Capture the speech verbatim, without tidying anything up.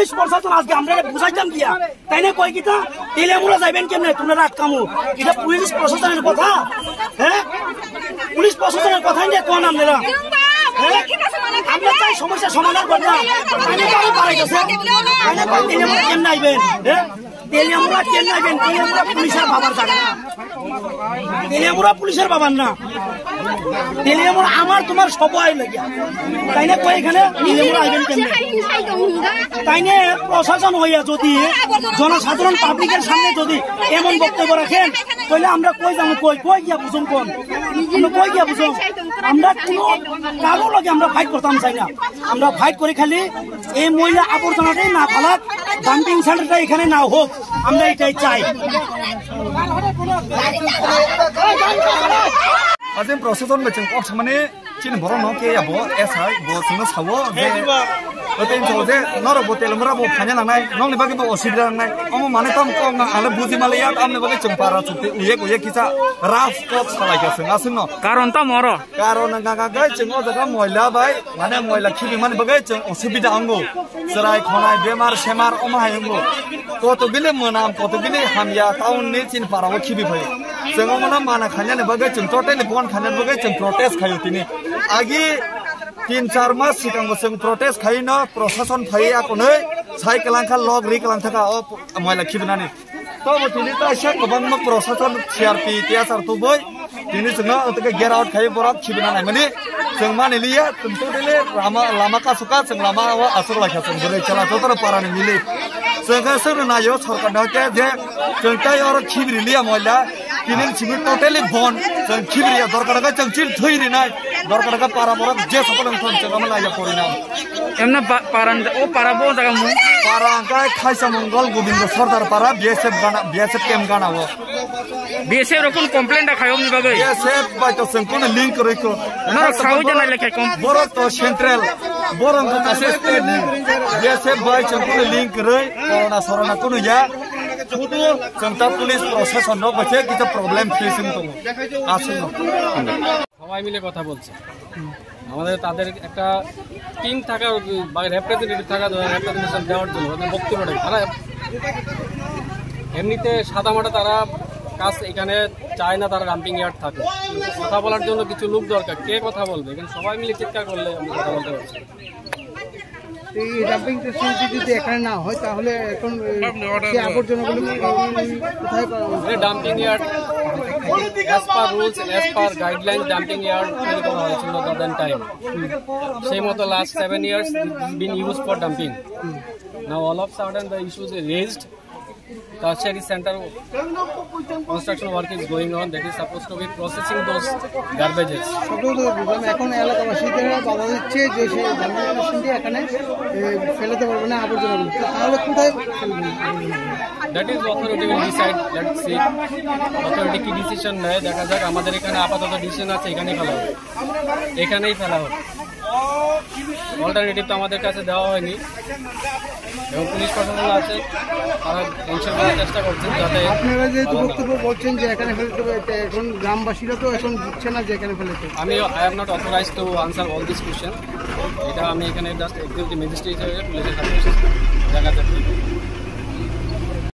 পুলিশ প্রশাসন আজকে আমরা এটা বুঝাইতাম গিয়া, তাই না? কয় কিতা, তেলিয়ামুড়া যাইবেন কেমনে? তোমরা রাত কামো, এটা পুলিশ প্রশাসনের কথা? হ্যাঁ, পুলিশ প্রশাসনের কথা নিয়ে কোন আপনারা? হ্যাঁ, আমরা চাই সমস্যা সমাধান করতাম। তাই না? কয় পারা গেছে, তাই না? কয় তেলিয়ামুড়া কেমনে আইবেন? হ্যাঁ, তেলিয়ামুড়া কেমনে আইবেন? তেলিয়ামুড়া পুলিশের বাবার জায়গা না। তেলিয়ামুড়া পুলিশের বাবার না। তেলিয়ামুড়া আমার তোমার সব আই লাগিয়া। তাই না? কয় এখানে তেলিয়ামুড়া আইবেন কেমনে? তাই না? প্রশাসন হইয়া যদি জনসাধারণ পাবলিকের সামনে যদি এমন বক্তব্য রাখেন, তাহলে আমরা কই যাবো? কই, কই গিয়া বুঝুন কোন? আমরা কই গিয়া বুঝুন? আমরা কোনো কারো লগে আমরা ফাইট করতাম চাই না। আমরা ফাইট করি খালি এই ময়লা আবর্জনাটাই না ফালাক, ডাম্পিং সেন্টারটা এখানে না হোক, আমরা এটাই চাই। Asing proseson bai chwng kok samani chini borok no ke ya bo S I bo chwngno sawo je, o tei chwng je norok bo telmra bo phanya nangnai, nokni bagwi bo osubida nangnai, omo manwi tamo kok no ang le buji maliya, tamni bagwi chwng para chukti uye uye kisa rough kok salai kha chwng aswk no. Karon tamo oro? Karon wngkha khe chwng o jaga moila bai, mane moila khibimani bagwi chwng osubida wngo. Chwrai khonai bemar semar omo hai wngo. Kotobili mwnam, kotobili hamya town ni chini para o khibi phaio. Chwng omono mana khainani bagwi chwng totally bon khainani bagwi chwng protest khaio tini. Agi tin char mas sikango chwng protest khaino prosason phaiwi akonwi sai kwlangkha lok ri kwlangthaka o moila khibinani. Tobo tini taisa kwbangma prosason C R P T S R tubui tini chwngno otwkhe get out khai borok khibina naimani. Chwng mani liya chwng totally lama lama kasu ka chwng lama o aswk lai kha chwng bwrwi chwla jotono parani mili. Chwng khe swngno naio sorkarno hwnkhe je chwng tai oro khibiri liya moila tini simi totally bon chwng khibiri ya dorkar khe chwng chini thwi rinai dorkar khe para borok je sokol wng thon chwng ama laiya porinai. Emna ba-, paran, o para bo jaga mung? Para hwnkhe Khaisa Mongol Gobindo Sordar para B S F gana, B S F camp gana o. B S F rok kun complain da khayo ni bagwi? B S F bai to chwng kuno link kwrwi ko. No, sawi jana lekha kom. Borok to central, borok to kaisa state ni. B S F bai chwng kuno link kwrwi, corona sorona kuno ya. Chwng ta police proshashan no bache kisa problem facing tongo. Aswk no. সবাই মিলে কথা বলছে। আমাদের তাদের একটা টিম থাকা বা রিপ্রেজেন্টেটিভ থাকা দরকার, রিপ্রেজেন্টেশন দেওয়ার জন্য, ওদের বক্তব্যটা। তারা এমনিতে সাদামাটা তারা কাজ এখানে চায় না, তারা ডাম্পিং ইয়ার্ড থাকে। কথা বলার জন্য কিছু লোক দরকার। কে কথা বলবে? এখানে সবাই মিলে চিৎকার করলে আমরা কথা বলতে পারছি না। এই ডাম্পিং ফেসিলিটি যদি এখানে না হয়, তাহলে এখন, এ, সেই আবর্জনাগুলো কোথায় পাওয়া যাবে? Dumping yard, as per rules, as per guidelines, dumping yard তৈরি করা হয়েছিল the then time। সেই মতো last seven years been used for dumping। Now all of sudden the issues are raised। Tertiary center construction work is going on, that is supposed to be processing those garbages। সবটাই তো বুঝলাম, এখন এলাকাবাসীদের বাধা দিচ্ছে যে সেই ডাম্পিং মেশিন দিয়ে এখানে, এ, ফেলাতে পারবে না আবর্জনাগুলো। তো তাহলে কোথায় ফেলবে আবর্জনাগুলো? That is authority will decide, let's see। Authority কি ডিসিশন নেয় দেখা যাক। আমাদের এখানে আপাতত ডিসিশন আছে, এখানেই ফেলা হবে, এখানেই ফেলা হবে। অল্টারনেটিভ তো আমাদের কাছে দেওয়া হয়নি এবং পুলিশ প্রশাসন আছে, তারা এনশিওর করার চেষ্টা করছেন যাতে আপনারা যেহেতু ভালো না বক্তব্য হয়। বলছেন যে এখানে ফেলতে হবে, এটা এখন গ্রামবাসীরা তো এখন দিচ্ছে না যে এখানে ফেলতে। আমি, I am not authorized to answer all this question। এটা আমি এখানে জাস্ট এক্সিকিউটিভ ম্যাজিস্ট্রেট হিসেবে পুলিশের সাথে এসেছি। দেখা যাক কি